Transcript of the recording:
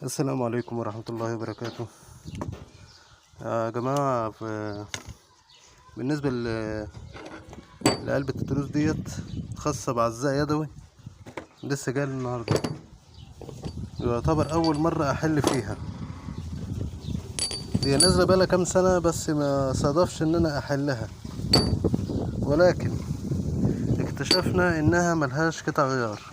السلام عليكم ورحمة الله وبركاته يا جماعة. بالنسبة لعلبة التروس ديت خاصة بعزاء يدوي، لسه جاي النهاردة، يعتبر أول مرة أحل فيها. هي نازلة بقالها كام سنة بس ما صادفش إن أنا أحلها، ولكن اكتشفنا إنها ملهاش قطع غيار.